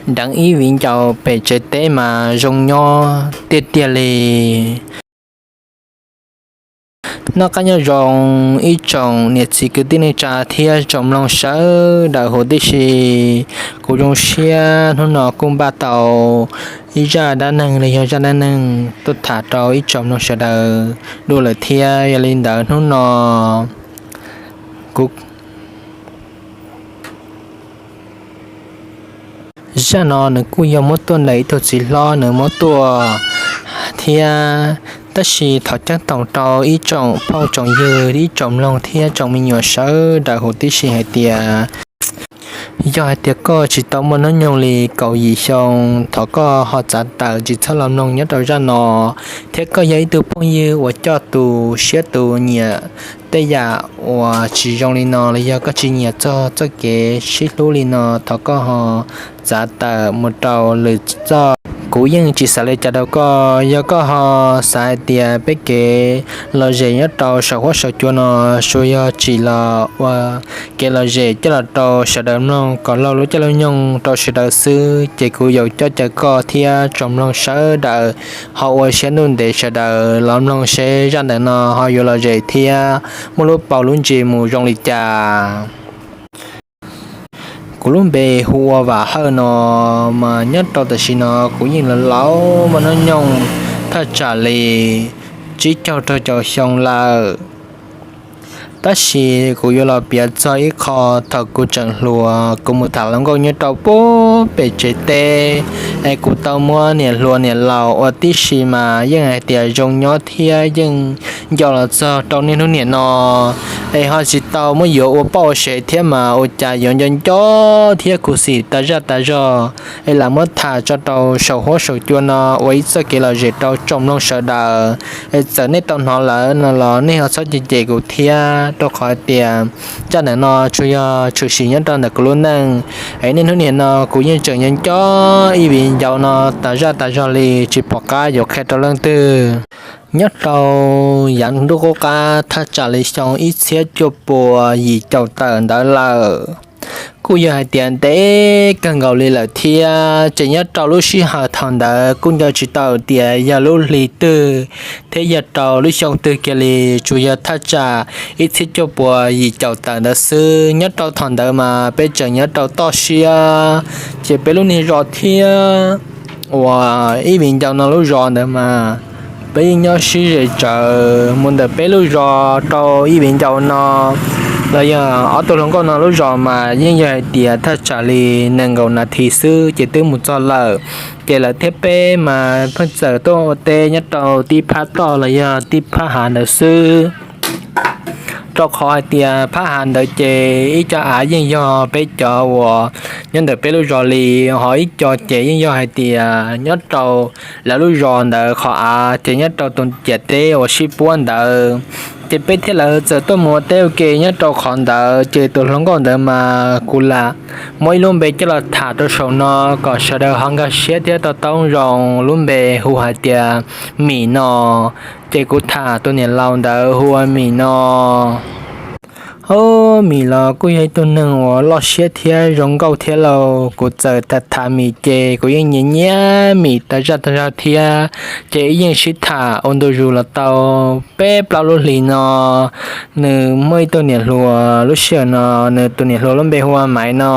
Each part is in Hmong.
deev ib viv ncaus pem tsev teb mas zoo nyob tiag tiag li. Noj qab nyob zoo ib tsoom niam txiv kwv tij neej tsa thiab tsoom mloog sawv daws huv tib si. Kuv zoo siab hnub no kuj npaj tau ib zaj dab neeg los yog zaj dab neeg tuaj tham rau ib tsoom mloog sawv daws dua lawm thiab. Yog li ntawd hnub no kuv zaj no nws kuj yog muab tuaj ntawm ib tug txiv hlob nws muab tuaj thiab. Tab sis thov ceeb toom rau ib tsoom phooj tsoom ywg, ib tsoom mloog thiab tsoom me nyuam sawv daws huv tib si hais tias, yog hais tias koj tsis tau muaj hnub nyoog li kaum yim xyoo, thov koj ho txav tawm tsis txhob los mloog nyob rau zaj no, thiab koj yog ib tug phooj ywg uas coj tus siab tus nyiam tej yam uas tsis zoo li no los yog koj tsis nyiam txog txoj kev sib hlub li no, thov koj ho txav tawm mus rau lwm txoj. Kuv yeej tsis xav li cas rau koj. Yog koj ho xav hais tias peb kev lom zem nyob rau saum huab saum cua no tsuas yog tsim los ua kev lom zem coj los rau sawv daws mloog kom laug lub caij lub nyoog rau sawv daws xwb, ces kuv yuav coj caw koj thiab tsoom mloog sawv daws ho ua siab ntuj ntev sawv daws los mloog seb zaj ntawm no ho yuav lom zem thiab muaj lub paus lub ntsis mus zoo li cas. Kuv lub npe hu ua Vam Hawj no, mas nyob rau tam sim no kuv yeej los laus muaj hnub nyoog thaj tsam li tsib caug rau caum xyoo lawm. Tab sis kuv yuav los piav txog ib qho thaum kuv tseem hluas, kuv mus tham hluas nkauj nyob rau pem tsev teb, es kuv tau muab niam hluas niam laus ua tib si mas yeej hais tias zoo nyob thiab yeej nco los txog rau niaj hnub niam no, es ho tsis tau muab yuav ua poj ua sev thiab mas ua cas yuav nco nco thiab khuv xim tas zaj tas zog, es lam muab tham tso rau saum huab saum cua no ua ib txoj kev lom zem rau tsoom mloog sawv daws. Es txawm nej tau hnov lawm no los nej ho txhob cem cem kuv thiab, rau qhov tias zaj ntawm no tsuas yog tshwm sim nyob rau ntawm kuv lub neej, es niaj hnub niam no kuv yeej tseem nco nco ib viv ncaus no tas zaj tas zog li tsis pom qab yuav qhia rau leej twg. Nyob rau yav ntuj qub qab thaj tsam li xyoo ib txhiab cuaj puas yim caum tawm ntawd lawm, kuj yog hais tias ntev kawg nkaus li lawm thiab. Ces nyob rau lub sij hawm thaum ntawd kuj nco tsis tau tias yog lub hli twg thiab yog rau lub xyoo twg kiag li, tsuas yog thaj tsam ib txhiab cuaj puas yim caum tawm ntawd xwb. Nyob rau thaum ntawd mas peb tseem nyob rau toj siab, ces peb lub niag zos thiab uas ib viv ncaus no lub zos ntawd mas peb yeej nyob sib ze tsawv. Mus ntawm peb lub zos rau ib viv ncaus no los yog ob tug hluas nkauj no lub zos mas yeej yog hais tias thaj tsam li nees nkaum nas this xwb ces twb mus txog lawm. Ces lawv thiab peb mas pheej txawm tuaj ua teb nyob rau tib phab toj los yog tib phab hav ntawd xwb. Rau qhov hais tias phab hav ntawd ces ib co av yeej yog peb cov uas nyob ntawm peb lub zos li, ho ib co ces yeej yog hais tias nyob rau lawv lub zos ntawd qhov av ces nyob rau tus ciam teb uas sib puab ntawd. Ces peb thiab lawv txawm tuaj mus ua teb ua ke nyob rau qhov ntawd, ces tus hluas nkauj ntawd mas kuv lam muab ib lub npe coj los tham rau saum no kom sawv daws ho nkag siab thiab to taub zoo. Lub npe hu hais tias Mim no, ces kuv tham tus niam laus ntawd hu ua Mim no. Ob, Mim los kuj yog ib tug neeg uas loj siab thiab zoo nkauj thiab lauj. Kuv txawm tham tham Mim ces kuv yeej nyiam nyiam Mim tas zaj tas zog thiab. Ces wb yeej sib tham ua ntu zus los tau peb plaub lub hlis no. Nws muaj ib tug niam hluas, lub sij hawm no nws tus niam hluas lub npe hu ua Maiv no.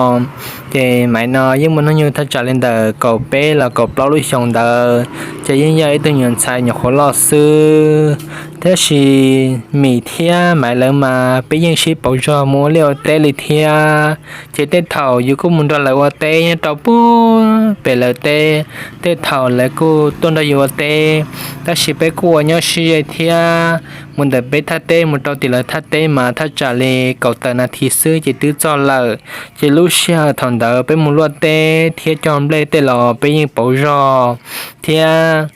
Ces Maiv no yeej muaj hnub nyoog thaj tsam li ntawm kaum peb los kaum plaub lub xyoos ntawd, ces yeej yog ib tug nyuam ntxhais nyuam qhuav loj xwb. Tab sis Mim thiab Maiv lawv mas peb yeej sib pauv zog mus ua liaj ua teb li thiab. Ces tej thaum yus kuj mus nrog lawv ua teb nyob rau puag pem lawv teb, tej thaum lawv kuj tuaj nrog yus ua teb. Tab sis peb kuj ua nyob sib ze thiab. Mus ntawm peb thaj teb mus rau tim lawv thaj teb mas thaj tsam li kaum tawm nas this xwb ces twb txog lawm. Ces lub sij hawm thaum ntawd peb mus luaj teb thiab cog nplej tej los peb yeej pauv zog thiab.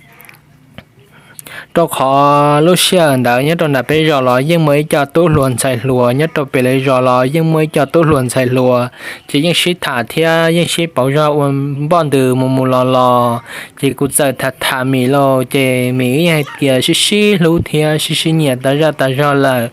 Rau qhov lub sij hawm ntawd nyob rau nram peb zos los yeej muaj ib co tub hluas ntxhais hluas, nyob rau pem lawv zos los yeej muaj ib co tub hluas ntxhais hluas, ces yeej sib tham thiab yeej sib pauv zog ua npoj ntws mus mus los los. Ces kuv txawm tham tham Mim lauj, ces Mim yeej hais tias sib sib hlub thiab sib sib nyiam tas zaj tas zog lawm.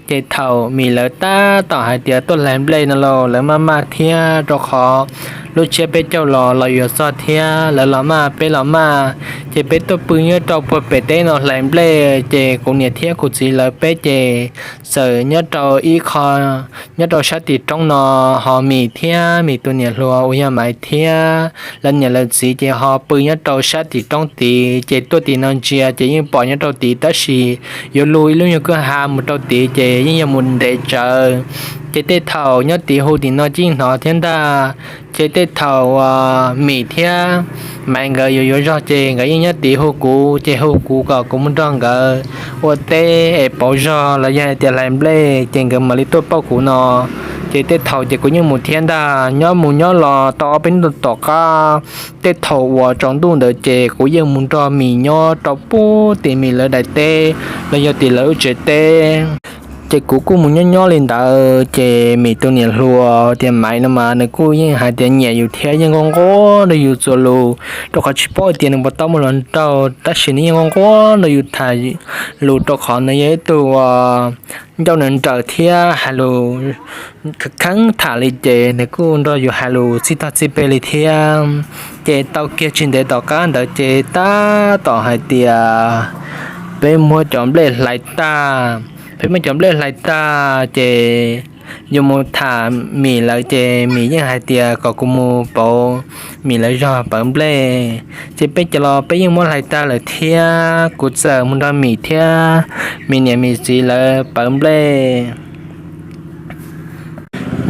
Ces thaum Mim lawv tab tom hais tias tuaj hlais nplej no los lawv maj maj thiab, rau qhov lub tsiab peb caug los los yuav txog thiab, lawv los maj peb los maj. Ces peb tuaj pw nyob rau puag pem teb no hlais nplej, ces kuv niam thiab kuv txiv lawv peb ces txawm nyob rau ib qho nyob rau sab tim roob no, ho Mim thiab Mim tus niam hluas uas yog Maiv thiab lawv niam lawv txiv ces ho pw nyob rau sab tim roob tid. Ces tuaj tim no ntsia ces yeej pom nyob rau tid, tab sis yuav luag ib lub nyuag kwj ha mus rau tid ces yeej yog mus ntev tsawv. Ces tej thaum nyob tid hu tim no ces yeej hnov thiab ntag. Ces tej thaum Mim thiab Maiv nkawd yuav yuav zog ces nkawd yeej nyob tid hu kuv, ces hu kuv kom kuv mus nrog nkawd ua teb es pauv zog los yog hais tias hlais nplej, ces nkawd mam li tuaj pauj kuv no. Ces tej thaum ces kuv yeej mus thiab ntag. Nyob mus nyob los tau ob peb hnub tom qab, tej thaum uas tsaus ntuj ntawd ces kuv yeej mus nrog Mim nyob rau puag tim Mim lawv daim teb los yog tim lawv lub tsev teb. Ces kuv kuj mus nyob nyob li ntawd, ces Mim tus niam hluas tias Maiv no mas nws kuj yeej hais tias nyiam yus thiab yeej nquag nquag rau yus txhua lus, rau qhov tsis paub tias nws puas tau muaj hluas nraug, tab sis nws yeej nquag nquag rau yus tham lus, rau qhov nws yog ib tug uas ncauj nws nrawm thiab hais lus kheev tham li, ces nws kuj nrog yus hais lus txij tog txij peg li thiab. Ces tau kiag tsis ntev tom qab ntawd ces tab tom hais tias peb muab cov nplej hlais tag. Peb muab cov nplej hlais tag ces yuav mus tham Mim lawv, ces Mim yeej hais tias kom kuv mus pauv Mim lawv zog pawv nplej. Ces peb cov los peb yeej muab hlais tag lawm thiab, kuv txawm mus nrog Mim thiab Mim niam Mim txiv lawv pawv nplej.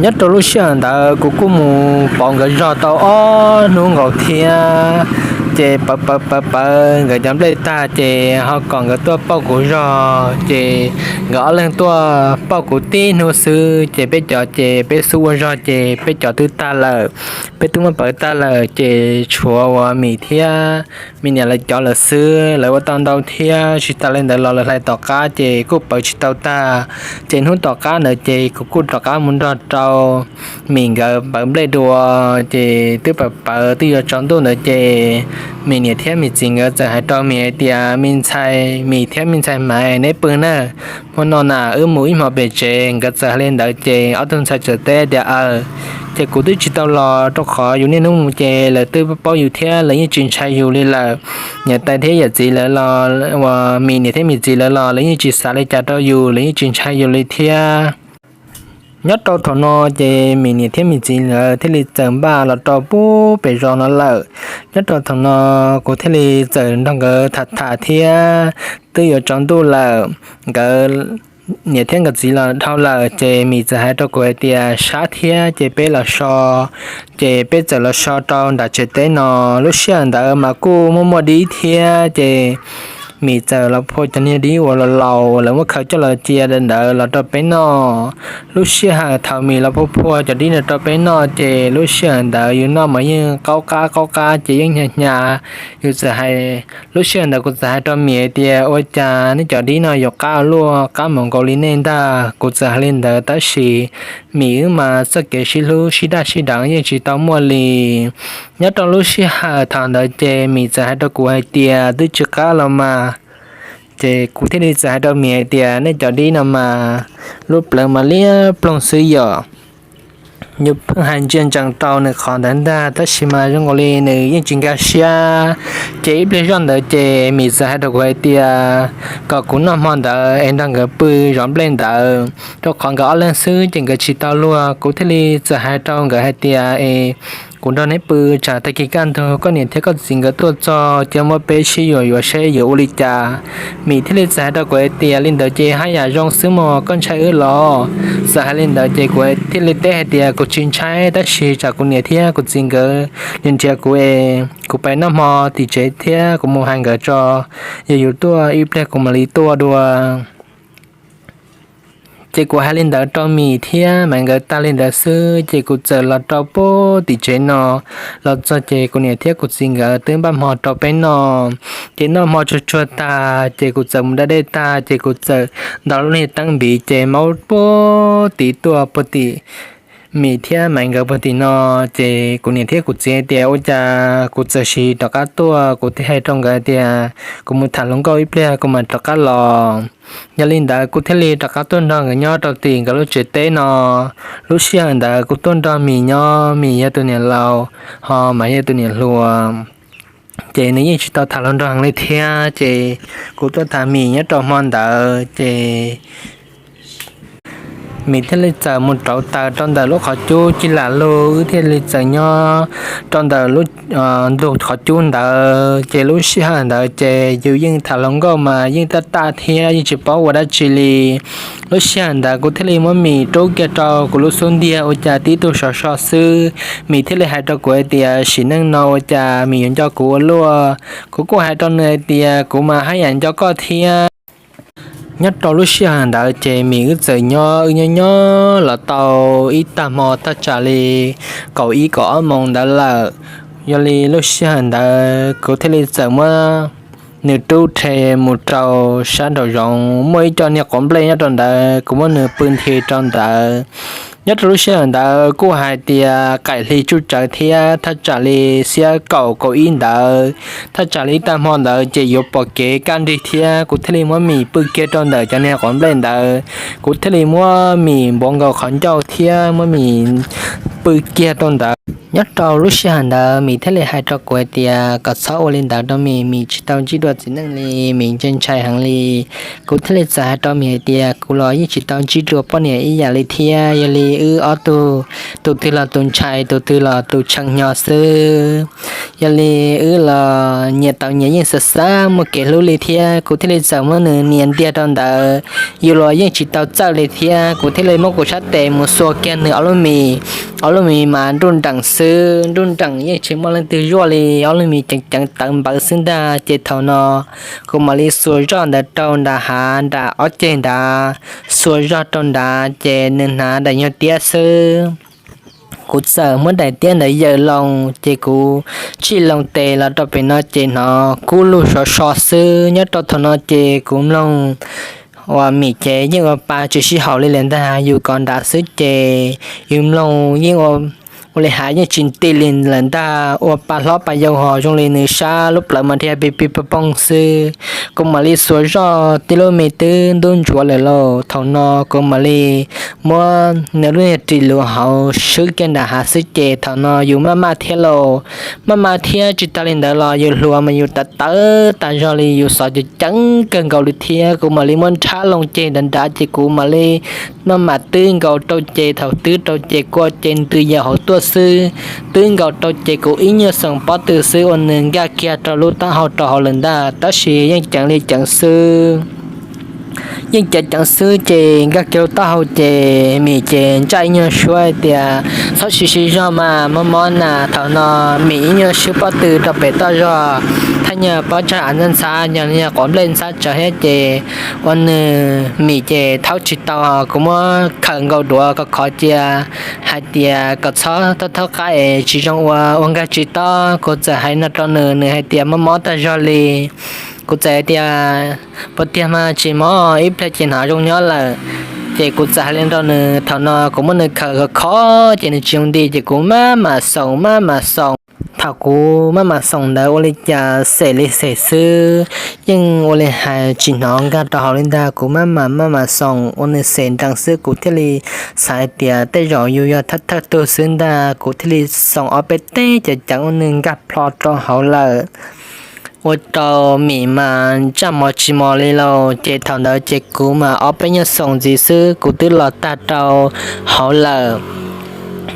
Nyob rau lub sij hawm ntawd kuv kuj mus pauv nkawd zog tau ob hnub nkaus thiab. Ces pawv pawv pawv pawv nkawd cov nplej tag ces ho kom nkawd tuaj pauj kuv zog, ces nkawd ob leeg tuaj pauj kuv tib hnub xwb, ces peb cov ces peb xub ua zog ces peb cov twb tag lawm, peb twb muab pawv tag lawm, ces tshuav uas Mim thiab Mim niam lawv cov lawm xwb. Lawv ua tau ntau thiab, tsis tas li ntawd los lawv hlais tom qab ces kuj pawv tsis tau tag. Ces hnub tom qab ntawd ces kuv kuj rov qab mus nrog rau Mim nkawd pawv nplej dua, ces twb pawv pawv twb yuav tsaus ntuj ntawd ces Mim niam thiab Mim txiv nkawd txawm hais rau Mim hais tias, Me ntxhais Mim thiab me ntxhais Maiv, neb pw nawb, hmo no na wb mus ib hmos pem tsev. Nkawd txawm hais li ntawd ces ob tug ntxhais txawm teb tias, Aws. Ces kuv twb tsis tau los rau qhov yus niaj hnub mus ces lawv twb paub yus thiab lawv yeej tsis ntshai yus li lawm. Niam tais thiab yawm txiv lawv los, uas Mim niam thiab Mim txiv lawv los lawv yeej tsis xav li cas rau yus, lawv yeej tsis ntshai yus li thiab. Nyob rau thaum no ces Mim niam thiab Mim txiv lawv thiaj li txawm npaj los rau puag pem zos no lawm. Nyob rau thaum no kuv thiaj li txawm nrog nkawd tham tham thiab twb yuav tsaus ntuj lawm, nkawd niam thiab nkawd txiv los dhau lawm ces Mim txawm hais rau kuv hais tias, Sab thiab ces peb los so. Ces peb txawm los so rau nram tsev teb no. Lub sij hawm ntawd mas kuj muaj muaj dib thiab ces Mim txawm los phua cov niag dib uas laus laus lawv muab khaws coj los cia ntawd los rau peb noj. Lub sij hawm thaum Mim los phua phua cov dib no rau peb noj ces lub sij hawm ntawd yus noj mas yeej qaub qab qaub qab ces yeej hnyav hnyav. Yus txawm hais, lub sij hawm ntawd kuv txawm hais rau Mim hais tias, Ua cas nej cov dib no yuav qab ua luaj, qab mus nkaus li nej ntag? Kuv txawm hais li ntawd tab sis Mim wb mas txoj kev sib hlub sib daj sib deev yeej tsis tau muaj li. Nyob rau lub sij hawm thaum ntawd ces Mim txawm hais rau kuv hais tias, Twb tsis qab los mas. Ces kuv thiaj li txawm hais rau Mim hais tias, Nej cov dib no mas lub plawv mas liab ploog xwb yom. Yus pheej hais ntsia ntsees rau nws qhov ntawd ntag tab sis mas zoo nkaus li nws yeej tsis nkag siab. Ces ib pliag zoj ntawd ces Mim txawm hais rau kuv hais tias kom kuv noj hmo ntawd es nrog nkawd pw zov nplej ntawd, rau qhov nkawd ob leeg xwb ces nkawd tsis tau luag. Kuv thiaj li txawm hais rau nkawd hais tias, Es kuv nrog neb pw, tsam tag kis kaj ntug koj niam thiab koj txiv nkawd tuaj txog ces muab peb sib yuam yuav seb yuav ua li cas. Mim thiaj li txawm hais rau kuv hais tias, Li ntawd ces haj yam zoo xwb mog, koj ntshai wb los? Txawm hais li ntawd ces kuv thiaj li teb hais tias, Kuv tsis ntshai, tab sis tsam kuv niam thiab kuv txiv nkawd nrhiav kuv es kuv pais noj hmo tim tsev thiab kuv mus hais nkawd tso, yog yus tuaj ib pliag kuv mam li tuaj dua. Ces kuv hais li ntawd rau Mim thiab Maiv nkawd tag li ntawd xwb, ces kuv txawm los rau pem tim tsev no. Los txog ces kuv niam thiab kuv txiv nkawd twb npaj hmo rau peb noj. Ces noj hmo tsuag tsuag tag ces kuv txawm mus da dej tag ces kuv txawm ntaus lub niag teeb npiv ces maub puag tid tuaj puag tim Mim thiab Maiv nkawd puag tim no. Ces kuv niam thiab kuv txiv hais tias ua cas kuv txawm sim rov qab tuaj, kuv thiaj hais rau nkawd tias kuv mus tham hluas nkauj ib pliag kuv mam rov qab los. Yog li ntawd kuv thiaj li rov qab tuaj nrog nkawd nyob rau tim nkawd lub tsev teb no. Lub sij hawm ntawd kuv tuaj nrog Mim nyob, Mim yog tus niam laus, ho Maiv yog tus niam hluas. Ces nws yeej tsis tau tham hluas nraug heev li thiab, ces kuv tuaj tham Mim nyob rau hmo ntawd ces Mim thiaj li txawm mus rauv taws rau ntawm lub qhov cub cig lam lug, wb thiaj li txawm nyob rau ntawm lub ntug qhov cub ntawd. Ces lub sij hawm ntawd ces yus yeej tham hluas nkauj mas yeej taj taj thiab yeej tsis paub ua dab tsi li. Lub sij hawm ntawd kuv thiaj li muab Mim rub kiag rau kuv lub xub ntiag ua cas tib tug sov so xwb. Mim thiaj li hais rau kuv hais tias sim neej no ua cas Mim yuav nco kuv ua luaj. Kuv kuj hais rau nws hais tias kuv mas haj yam nco koj thiab. Nyob rau lub sij hawm ntawd ces Mim wb txawm nyob wb nyob nyob los tau ib tag hmo thaj tsam li kaum ib kaum ob moos ntawd lawm. Yog li lub sij hawm ntawd kuv thiaj li txawm muab nws rub rhe mus rau sab nraum zoov muaj ib co niag quav nplej nyob rau ntawd, kuv muab nws pw nthi rau ntawd. Nyob rau lub sij hawm ntawd kuj hais tias qaim hli tsuj tsawv thiab thaj tsam li xiab kaum kaum ib ntawd, thaj tsam li ib tag hmo ntawd ces yuav pom kev kaj nrig thiab kuv thiaj li muab Mim pw kiag rau ntawm cov niag quav nplej ntawd. Kuv thiaj li muab Mim npuav nkaus qhov ncauj thiab muab Mim pw kiag rau ntawd. Nyob rau lub sij hawm ntawd Mim thiaj li hais rau kuv hais tias kom txhob ua li ntawd rau Mim, Mim tsis tau ntsib dua txiv neej li, Mim ntshai ntshai heev li. Kuv thiaj li txawm hais rau Mim hais tias kuv los yeej tsis tau ntsib dua poj niam ib yam li thiab, yog li wb ob tug, tus twg los tus ntshai, tus twg los tus tshee hnyo xwb. Yog li wb los nyias tau nyias yeej xav xav muaj kev hlub li thiab, kuv thiaj li txawm muab nws nias ntiag rau ntawd. Yus los yeej tsis tau txawj li thiab, kuv thiaj li muab kuv sab tes mus xuas kiag nws ob lub mis. Ob lub mis mas nruj nreem xwb, nruj nreem yeej tsis muaj leej twg zuaj li, ob lub mis ceev ceev tawv npawv xwb ntag. Ces thaum no kuv mam li xuas zog ntawd rau nram hav nram ob ceg nrad, xuas zog rau nrad ces nws hnav daim nyuag tiab xwb. Kuv txawm muab daim tiab ntawd yaws loo, ces kuv tsij loo tes los rau pem no ces hnov kub lug sov so xwb. Nyob rau thaum no ces kuv mloog uas Mim ces yeej ua pa tsis sib haum li lawm ntag, yus kov nrad xwb ces yus mloog yeej ua li hav yeej tsis nti li lawm ntag, ua pa hlob pa yau ho zoo li nws sab lub plawv mas dhia pig pig poog poog xwb. Kuv mam li xuas zoj, tib lub me twb ntub ntsuav lawm lauj. Thaum no kuv mam li muab nws lub niag ris luv hauv swb kiag nram hav xwb ces thaum no yus maj maj thiab lauj. Maj maj thiab tsis tas li ntawd los yus hluas mas yus tawv tawv tas zog li, yus xov ceev ceev kawg nkaus li thiab. Kuv mam li muab nrhab loo ceg nrad nrad ces kuv mam li maj mam twb nkaus rau ces thaum twb rau ces kua ces ntws yaws hauv tuaj xwb. Twb nkaus rau ces kuv ib nyuag xoom pob tw xwb ua nws nkag kiag rau lub taub hau rau hauv lawm ntag, tab sis yeej ceev li ceev xwb. Yeej ceev ceev xwb ces nkag kiag lub taub hau ces Mim ces ntsaj ib nyuag suab hais tias txhob siv siv zog mas mob mob na. Thaum no Mim ib nyuag swb pob tw rau pem toj zog, thaj nyuag pob tsag av ntxhab ntxhab, yog quav nplej ntxhab tsawv thiab ces ua nws Mim ces thaub tsis tau, kuv muab khawm nkaus duav khov khov cia hais tias kom txhob thaub thaub qab es tsis zoo ua, ua nkag tsis tob. Kuv txawm hais no rau nws, nws hais tias mob mob tag zog li. Kuv txawm hais tias puas tiag mas tsis mob, ib pliag ces hnov zoo nyob lawm. Ces kuv txawm hais li rau nws, thaum no kuv muab nws khawm khov khov ces nws tsis zoo nti ces kuv maj mam xoom maj mam xoom. Thaum kuv maj mam xoom ntawd ua li cas xem li xem xwb, yeej ua li hais tsis hnov nkag rau hauv li ntag. Kuv maj mam maj mam xoom ua nws xem nrees xwb, kuv thiaj li xav hais tias tej zaum yus yog thawj thawj tug xwb ntag. Kuv thiaj li xoom ob peb teg ceev ceev ua nws nkag plho rau hauv lawm. Ua rau Mim mas ntsaj mos tsis mos li lauj. Ces thaum ntawd ces kuv mas ob peb nyuag xoom ntxiv xwb kuv twb los tag rau hauv lawm.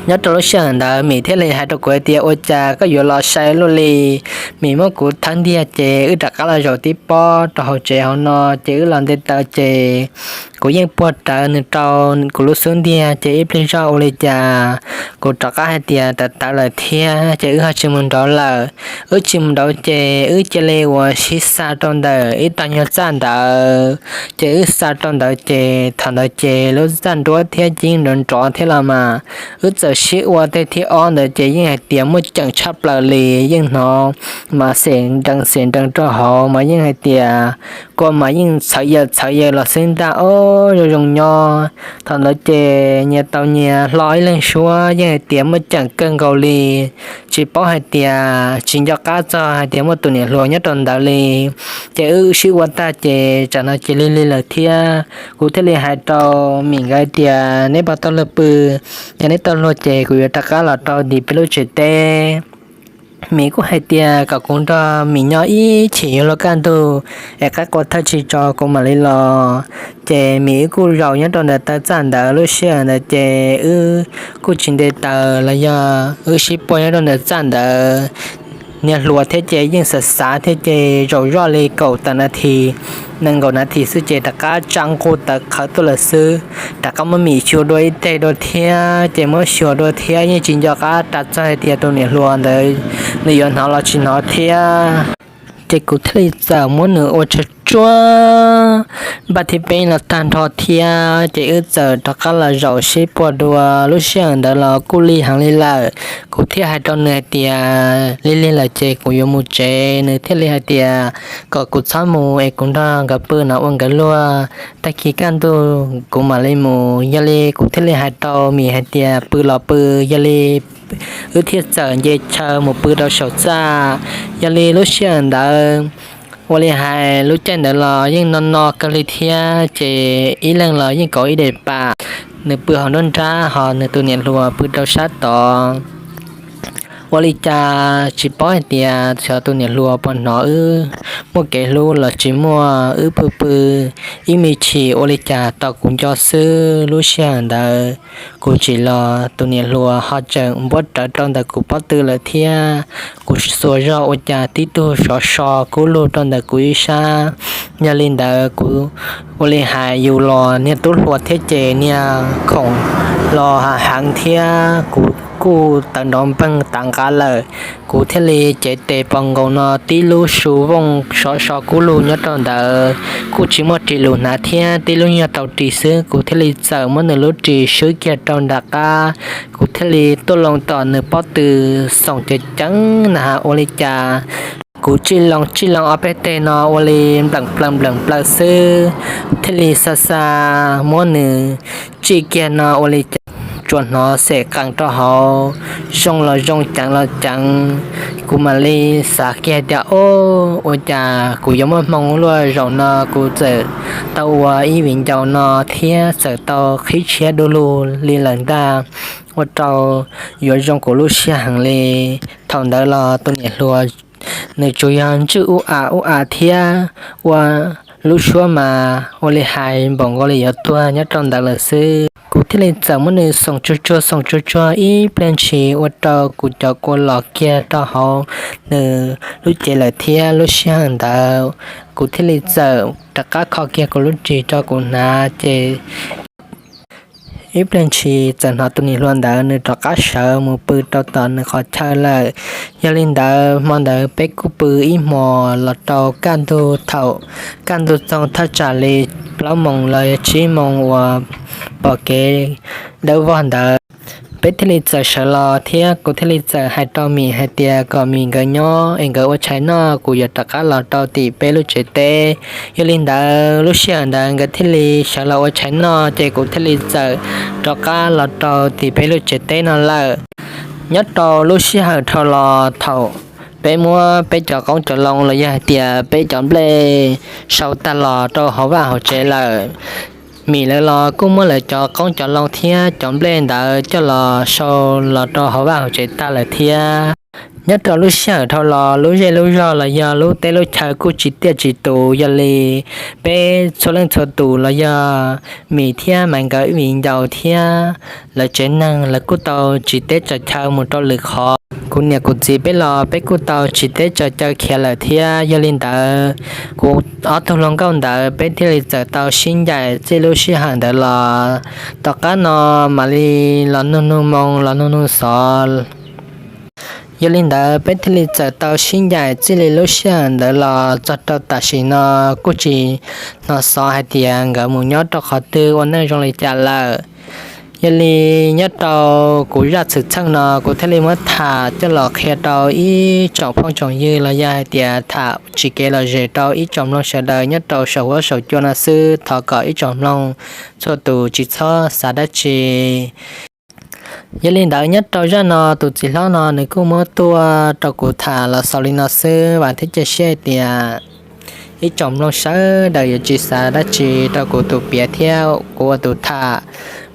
Nyob rau lub sij hawm ntawd Mim thiaj li hais rau kuv hais tias ua cas koj yuav los sai luaj li. Mim muab kuv thawb ntiag ces wb rov qab los zaum tib pob rau hauv tsev hauv no ces wb los nte taws ces Kuv yeej puag rawv nws rau kuv lub xub ntiag, ces ib pliag zog ua li cas kuv rov qab hais tias tawv tawv lawm thiab, ces wb ho tsis mus nraud lawm. Wb tsis mus nraud ces wb cia li ua sib xa rau ntawm ib tog nyuag txaj ntawd. Ces wb xa rau ntawd ces thaum ntawd ces lub txaj nruab thiab ces yeej nrov nrov thiab los mas, wb txawm sib ua tej thib ob ntawd ces yeej hais tias muaj ceem tshaj plaws li, yeej hnov mas xem nrees xem nrees rau hauv mas yeej hais tias kua mas yeej txhawv yaws txhawv yaws los xwb ntag, o, zoo zoo nyob. Thaum ntawd ces nyias tau nyias hlo ib leeg suab, yeej hais tias muaj ceem kawg nkaus li, tsis paub hais tias tsis nco qab txog hais tias muaj tus niam hluas nyob rau ntawd li. Ces wb sib ua tag ces tsam no ces lig lig lawm thiab, kuv thiaj li hais rau Mim nkawd tias neb puas tau luag pw, yog neb tau luag ces kuv yuav rov qab los rau tim peb lub tsev teb. Mim kuj hais tias kom kuv nrog Mim nyob ib chim yuav luag kaj ntug es qaib qua thawj tsis tso kuv mam li los. Ces Mim wb kuj zaum nyob rau ntawm taw txaj ntawd, lub sij hawm ntawd ces wb kuj tsis nte taws los yog wb sib puag nyob rau ntawm txaj ntawd. Niag hluas thiab ces yeej xav xav thiab ces zaum zoj li kaum tawm nas this, nees nkaum nas this xwb ces rov qab tsa nqug tawv qhawv tuaj lawm xwb. Rov qab muab Mim xyuas dua ib teg dua thiab ces muab xyuas dua thiab yeej tsis nco qab ras txog hais tias tus niam hluas ntawd nws yuav hnov los tsis hnov thiab. Ces kuv thiaj li txawm muab nws ua tsuag tsuag npaj thib peb los tag nrho thiab ces wb txawm rov qab los zaum sib puag dua. Lub sij hawm ntawd los kuj lig heev li lawm, kuv thiaj hais rau nws hais tias lig lig lawm ces kuv yuav mus tsev. Nws thiaj li hais tias kom kuv txhob mus es kuv nrog nkawd pw no ua nkawd luag, tag kis kaj ntug kuv mam li mus. Yog li kuv thiaj li hais rau Mim hais tias pw los pw, yog li wb thiaj txawm nce chaw mus pw rau saum txaj. Yog li lub sij hawm ntawd ua li hais lub caij ntawd los yeej no no kawg li thiab ces ib leeg los yeej kauv ib daim pam, nws pw hauv nruab nrab ho nws tus niam hluas pw rau sab tod. Ua li cas tsis paub hais tias xyov tus niam hluas puas hnov wb muaj kev hlub los tsis muaj, wb pw pw ib me chim ua li cas tos kuv nco xwb. Lub sij hawm ntawd kuv tsim los tus niam hluas ho tseem npuab rawv rau ntawm kuv pob tw lawm thiab. Kuv xuas zog ua cas tib tug sov so kub lug rau ntawm kuv ib sab. Yog li ntawd kuv ua li hais yus los niag tub hluas thiab ces niag khoom los heev thiab kuv kuj tawv nrov npeeg tav nqav lawm. Kuv thiaj li cev tes pos nkaus no tib lub su vooj sov so kub lug nyob rau ntawd, kuj tsis muaj ris lus hnav thiab tib lub nyuag tau ris xwb. Kuv thiaj li txawm muab nws lub ris swb kiag rau nram qab, kuv thiaj li tuaj loo tom nws pob tw xoom ceev ceev na has ua li cas. Kuv tsij loo tsij loo ob peb teg no ua li npleem plaws npleem plaws xwb, thiaj li xa xa muab nws tsij kiag no ua li cas tsuas hnov xem qees rau hauv, zoo los zoo ceev los ceev. Kuv mam li xav kiag tias, Ub, ua cas kuv yuav muaj hmoo luaj zaum no kuv txawm tau ua ib viv ncaus no thiab txawm tau qhib tshiab du lug li lawm ntag, ua rau yuav zoo kuv lub siab heev li. Thaum ntawd los tus niam hluas nws tsuas yog ntswj ub a ub a thiab ua lub suab mas ua li hais npaum nkaus li yuav tuag nyob rau ntawd lawm xwb. Kuv thiaj li txawm muab nws xoom tsuag tsuag xoom tsuag tsuag ib pliag ntshis ua rau kuv cov kua los kiag rau hauv nws lub cev lawm thiab. Lub sij hawm ntawd kuv thiaj li txawm rov qab kho kiag kuv lub ris rau kuv hnav ces ib pliag ntshis txawm hnov tus niam hluas ntawd nws rov qab sawv mus pw rau tom nws qhov chaw lawm. Yog li ntawd hmo ntawd peb kuj pw ib hmos los rau kaj ntug, thaum kaj ntug txog thaj tsam li plaub moos los tsib moos uas pom kev dawb vog ntawd, peb thiaj li txawm sawv los thiab kuv thiaj li txawm hais rau Mim hais tias kom Mim nkawd nyob es nkawd ua tshais noj, kuv yuav rov qab los rau tim peb lub tsev teb. Yog li ntawd lub sij hawm ntawd nkawd thiaj li sawv los ua tshais noj ces kuv thiaj li txawm rov qab los rau tim peb lub tsev teb no lawm. Nyob rau lub sij hawm dhau los thaum peb muab peb cov qoob cov loo los yog hais tias peb cov nplej sau tag los rau hauv vaj hauv tsev lawm, Mim lawv los kuj muab lawv cov qoob cov loo thiab cov nplej ntawd coj los sau los rau hauv vaj hauv tsev tag lawm thiab. Nyob rau lub sij hawm dhau los lub zej lub zog los yog lub teb lub chaw kuj tsis tiaj tsis tus, yog li peb txhua leej txhua tus los yog Mim thiab Maiv nkawd ib viv ncaus thiab lawv tsev neeg lawv kuj tau tsiv teb tsaws chaw mus rau lwm qhov. Kuv niam kuv txiv peb los peb kuj tau tsis teb tso caw khiav lawm thiab. Yog li ntawd, kuv ob tug hluas nkauj ntawd peb thiaj li txawm tau sib ncaim txij lub sij hawm ntawd los. Tom qab no mam li los nug nug moo los nug nug xov. Yog li ntawd peb thiaj li txawm tau sib ncaim txij li lub sij hawm ntawd los txog rau tam sim no kuj tsis hnov xov hais tias nkawd mus nyob rau qhov twg ua neej zoo li cas lawm. Yog li nyob rau kuv zaj xwm txheej no kuv thiaj li muab tham coj los qhia rau ib tsoom phooj tsoom ywg los yog hais tias tham tsis kev lom zem rau ib tsoom mloog sawv daws nyob rau saum huab saum cua no xwb. Thov kom ib tsoom mloog txhua tus tsis txhob xav dab tsi. Yog li ntawd nyob rau zaj no tus txiv hlob no nws kuj muab tuaj rau kuv tham los xaus li no xwb. Vam thiab cia siab hais tias ib tsoom mloog sawv daws yuav tsis xav dab tsi rau kuv tus piav thiab kuv ua tus tham.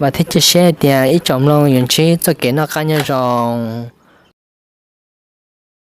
Vam thiab cia siab hais tias ib tsoom mloog yuav ntsib txoj kev noj qab nyob zoo.